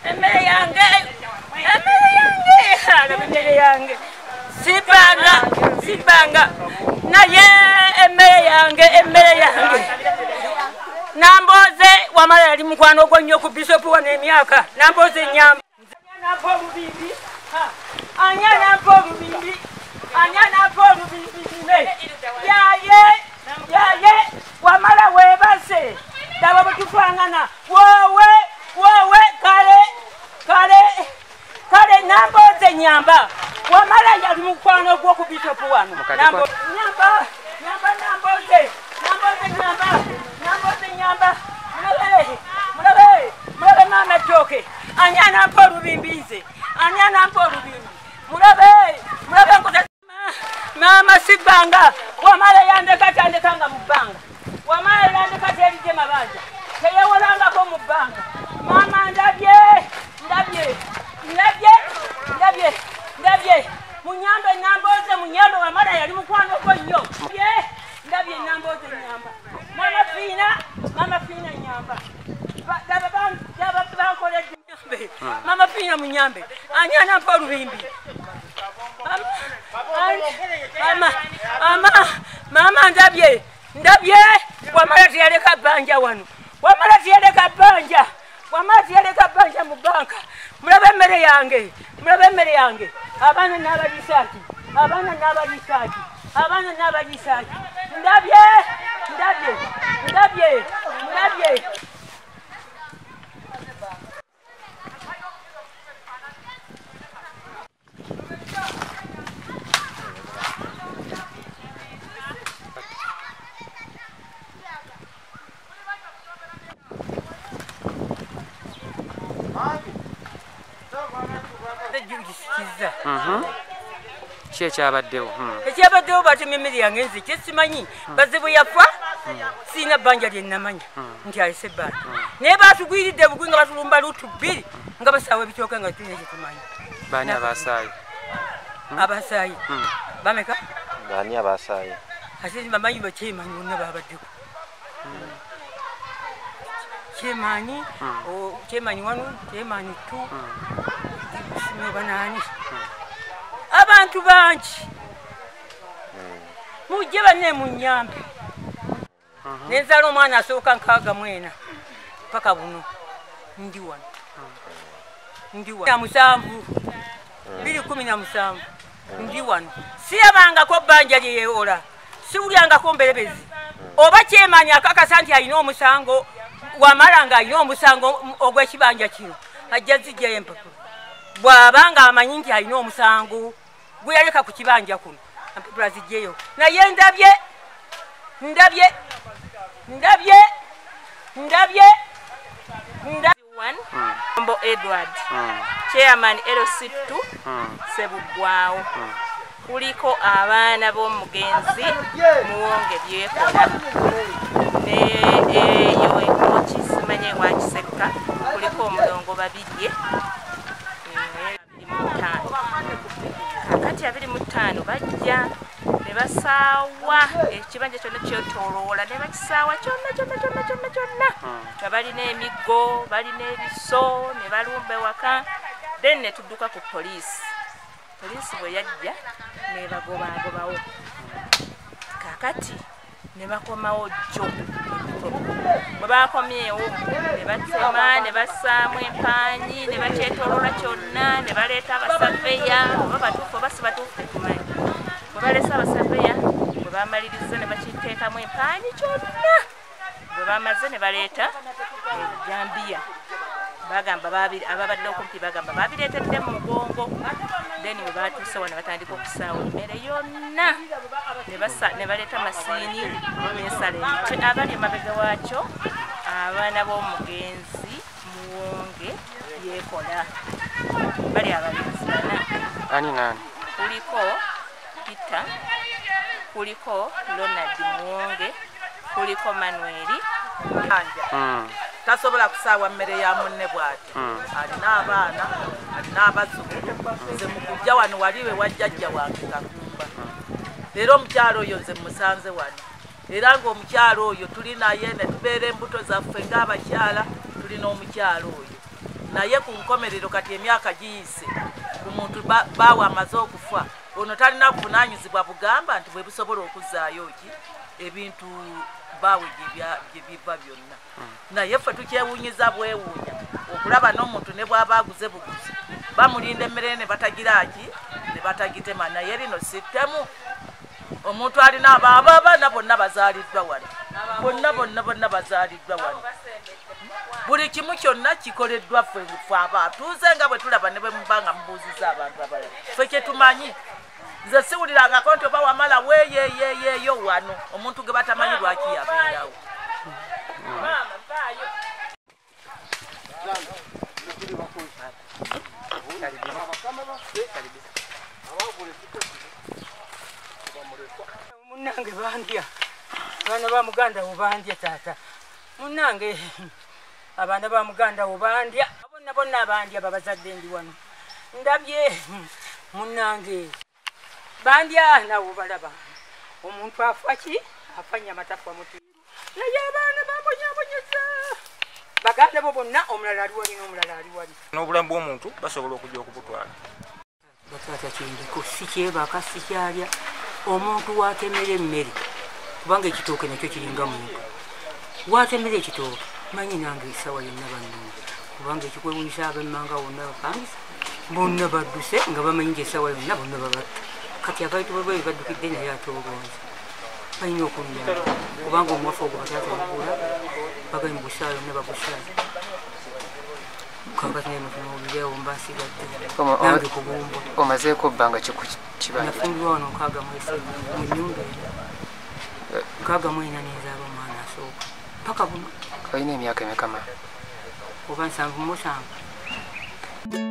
Emmere yange, emmere yange, emmere yange. Sibanga, sibanga. Naye emmere yange, emmere yange. Namboze wamala yali mukwano gwo nnyo ku bisopu wano emyaka. Namboze nnyamba. Nampa olubimbi. Anya nampa olubimbi. Anya nampa olubimbi. Yaye, yaye, wamala weebase. Daba bwe tufaanana. Woowe, woowe, kale, kale, kale Namboze nnyamba. Wamala yali mukwano gwo ku bisopu wano. Nyamba, nyamba Namboze. Namboze nyamba. Namboze nyamba. Mulabe, mulabe, mulabe mama ettooke. Ani anampa olubimbi nze? Ani anampa olubimbi? Mulabe, mulabe nkoza. Mama sibanga. Wamala yandeka tandekanga mu bbanga. Wamala yandeka terije mabanja. Teyewolangako mu bbanga. Mama ndabye, ndabye, ndabye, ndabye, ndabye. Munyambe Namboze, munyambe wamala yali mukwano gwo nnyo. Ndabye Namboze nyamba. Mama Fiina, Mama Fiina nyamba. Daba bankoledde nyambe. Mama Fiina munyambe. Ani anampa olubimbi? Mama, mama, mama ndabye, ndabye. Wamala teyaleka bbanja wano. Wamala teyaleka bbanja. Wamala teyaleka bbanja mu banka. Mulabe emmere yange. Mulabe emmere yange. Abaana n'abaliisa ki? Abaana n'abaliisa ki? Abaana n'abaliisa ki? Ndabye, ndabye, ndabye, ndabye. Ki ekyabaddewo? Ekyabaddewo batemye emmere yange nze kyesimanyi. Bazibu yafa, sirina bbanja lye nnamanya nti alese ebbanja. Naye baatugwiridde bugwi nga batulumba lutu bbiri nga basaawa ebitooke nga tulina kye tumanyi. Baani abasaayi? Abasaayi bameka? Baani abasaayi? Ate bamanyi bakyemanyi bonna babaddeko. Kyemanyi, kyemanyi wano, kyemanyi tu, banaani. Abantu bangi mujje banne munnyambe. Nenzaala omwana asooka 64 paka buno ndi wano. Ndi wano. 7 2017 ndi wano. Sirabangako bbanja lye yeewola, siwulyangako mberebezi. Oba kyemanyi akakasa nti alina omusango, wamala ng'alina omusango ogw'ekibanja kino, ajja zijjayo empapula. Bw'aba ng'amanyi nti alina omusango gwe yaleka ku kibanja kuno, empapula zijjeyo. Naye ndabye, ndabye, ndabye, ndabye, ndabye. Mbo Edward, Chairman LC2 Ssebuggwawo. Kuliko abaana b'omugenzi Muwonge Byekola eyo ekoki simanye wakisekka, kuliko omulongo Babirye 25. Kakati 25 bajja ne basaawa ekibanja kyonna kyetooloola ne bakisaawa kyonna kyonna kyonna kyonna kyonna nga balina emiggo, balina ebiso ne balumba ewaka. Then ne tudduka ku poliisi. Poliisi bwe yajja ne bagobaagobawo. Kaakati ne bakomawo jjo. Bwe bakomyewo ne batema ne bassaamu empanyi ne bakyetooloola kyonna ne baleeta abasaveya oba batuufu oba si batuufu tetumanyi. Bwe baleese abasaveya bwe bamaliriza ne bakiteekamu empanyi kyonna. Bwe bamaze ne baleeta ejjambiya. Bagamba ababadde okumpi bagamba babireetedde mu mugongo. Then bwe batuuse wano batandika okusaawa emmere yonna ne baleeta masiini n'ensala emitwe. Abali emabega waakyo abaana b'omugenzi Muwonge Yeekola bali abalenzi bana. Ani nani? Kuliko Peter, kuliko Ronald Muwonge, kuliko Manueli. Tasobola kusaawa mmere ya munne bw'ati. Alina abaana, alina abazzukulu. Nze mu kujja wano waliwe wa jjajja wange Kakumba. Leero omukyalo oyo nze musanze wano. Era ng'omukyalo oyo tuli naye ne tubeera embuto zaffe ng'abakyala, tuli n'omukyalo oyo naye ku nkomerero kati emyaka giyise ku muntu baawe amaze okufa ono talina buvunaanyizibwa bugamba nti bwe busobola okuzzaayo ki ebintu baawe gye biva byonna. Naye ffe tukyewuunyiza bwewuunya okulaba n'omuntu ne bw'aba aguze buguzi bamulinda emmere ne batagira ki ne batagitema. Naye lino si ttemu, omuntu alina abaana bonna bazaaliddwa wano, bonna bonna bonna bazaaliddwa wano, buli kimu kyonna kikoleddwa ffe abatuuze nga bwe tulaba ne bwe muba nga mubuuzizza abantu abalala. Ffe kye tumanyi, nze siwulirangako nti oba wamala weeyeeyeeyo wano omuntu gwe batamanyi lwaki yabeerawo. Munnange bandya, abaana ba muganda wo bandya taata. Munnange abaana ba muganda wo bandya, bonna bonna bandya babazadde ndi wano. Ndabye munnange bandya nawo balaba. Omuntu afa ki? Afa nnyama tafa muti. Naye abaana bambonyaabonyeza. Baganda bo bonna omulala ali wali n'omulala ali wali. N'obulamu bw'omuntu basobola okujja okubutwala. Bataata kindiko si kyebaka si kyalya. Omuntu watemera emmere kubanga ekitooke nakyo kiringa muntu watemera ekitooke manyi nange essaawa yonna bannungi kubanga ekikwewunyisa ab'emmanga wonna bapangisa bonna badduse nga bamanyi nti essaawa yonna bonna babatta. Kati abantu bwe baddukidde naye ate ogonza balina okunyamba kubanga omuwafu ogwo bataata bagula bagambye mu busaawa yonna bagusaawa kakati naye mutunuulirewo mba nsigadde nange kugumbwa. Omazeeko bbanga kibanja? Nafumbirwa wano 63 mu nnyumba eno 64 nenzaala omwana asooka paka buno. Olina emyaka emeka ma? Oba 77.